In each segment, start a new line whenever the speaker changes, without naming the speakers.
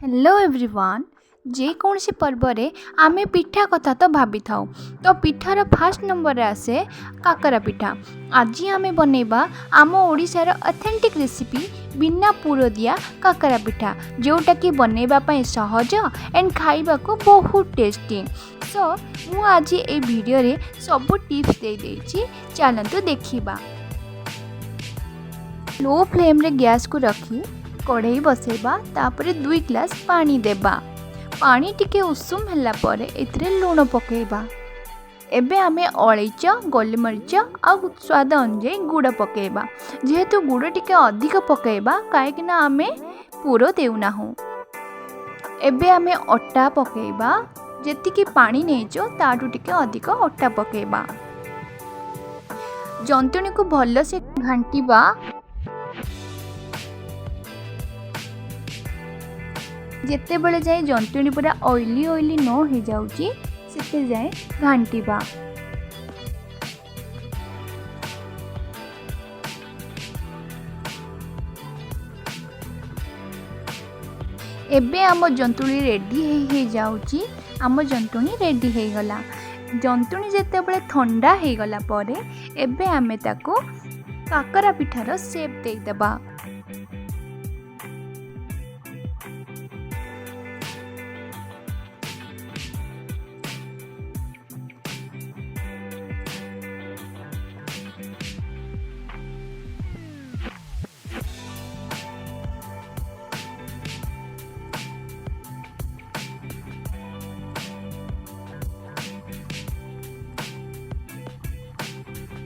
Hello everyone, ଯେକୌଣସି ପର୍ବରେ ଆମେ ପିଠା କଥା ତ ଭାବିଥାଉ, ତ ପିଠାର ଫାଷ୍ଟ ନମ୍ବରରେ ଆସେ କାକରା ପିଠା। ଆଜି ଆମେ ବନେଇବା ଆମ ଓଡ଼ିଶାର ଅଥେଣ୍ଟିକ୍ ରେସିପି, ବିନା ପୁର ଦିଆ କାକରା ପିଠା, ଯେଉଁଟାକି ବନେଇବା ପାଇଁ ସହଜ ଆଣ୍ଡ ଖାଇବାକୁ ବହୁତ ଟେଷ୍ଟି। ସୋ ମୁଁ ଆଜି ଏଇ ଭିଡ଼ିଓରେ ସବୁ ଟିପ୍ସ ଦେଇଦେଇଛି, ଚାଲନ୍ତୁ ଦେଖିବା। ଲୋ ଫ୍ଲେମ୍ରେ ଗ୍ୟାସ୍କୁ ରଖି କଢ଼େଇ ବସେଇବା। ତାପରେ 2 ଗ୍ଲାସ୍ ପାଣି ଦେବା। ପାଣି ଟିକେ ଉଷୁମ ହେଲା ପରେ ଏଥିରେ ଲୁଣ ପକାଇବା। ଏବେ ଆମେ ଅଳେଇଚ, ଗୋଲମରିଚ ଆଉ ସ୍ୱାଦ ଅନୁଯାୟୀ ଗୁଡ଼ ପକାଇବା। ଯେହେତୁ ଗୁଡ଼ ଟିକେ ଅଧିକ ପକାଇବା, କାହିଁକିନା ଆମେ ପୁର ଦେଉନାହୁଁ। ଏବେ ଆମେ ଅଟା ପକାଇବା। ଯେତିକି ପାଣି ନେଇଛୁ, ତାଠୁ ଟିକେ ଅଧିକ ଅଟା ପକାଇବା। ଜନ୍ତୁଣୀକୁ ଭଲସେ ଘାଣ୍ଟିବା। ଯେତେବେଳେ ଯାଏ ଜନ୍ତୁଣୀ ପୁରା ଅଏଲି ଅଏଲି ନ ହେଇଯାଉଛି, ସେତେ ଯାଏଁ ଘାଣ୍ଟିବା। ଏବେ ଆମ ଜନ୍ତୁଣୀ ରେଡ଼ି ହେଇଯାଉଛି। ଆମ ଜନ୍ତୁଣୀ ରେଡ଼ି ହେଇଗଲା। ଜନ୍ତୁଣୀ ଯେତେବେଳେ ଥଣ୍ଡା ହେଇଗଲା ପରେ ଏବେ ଆମେ ତାକୁ କାକରା ପିଠାର ସେପ୍ ଦେଇଦେବା।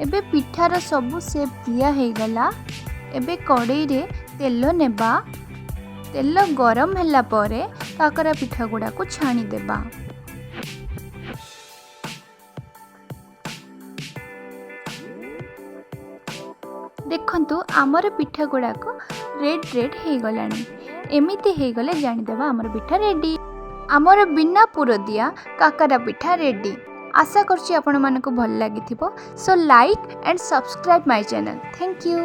ଏବେ ପିଠାର ସବୁ ସେପ୍ ଦିଆ ହେଇଗଲା। ଏବେ କଡ଼େଇରେ ତେଲ ନେବା। ତେଲ ଗରମ ହେଲା ପରେ କାକରା ପିଠା ଗୁଡ଼ାକୁ ଛାଣିଦେବା। ଦେଖନ୍ତୁ, ଆମର ପିଠା ଗୁଡ଼ାକ ରେଡ଼୍ ରେଡ଼୍ ହେଇଗଲାଣି। ଏମିତି ହେଇଗଲେ ଜାଣିଦେବା ଆମର ପିଠା ରେଡ଼ି। ଆମର ବିନା ପୁର ଦିଆ କାକରା ପିଠା ରେଡ଼ି। ଆଶା କରୁଛି ଆପଣମାନଙ୍କୁ ଭଲ ଲାଗିଥିବ। So like and subscribe my channel. Thank you.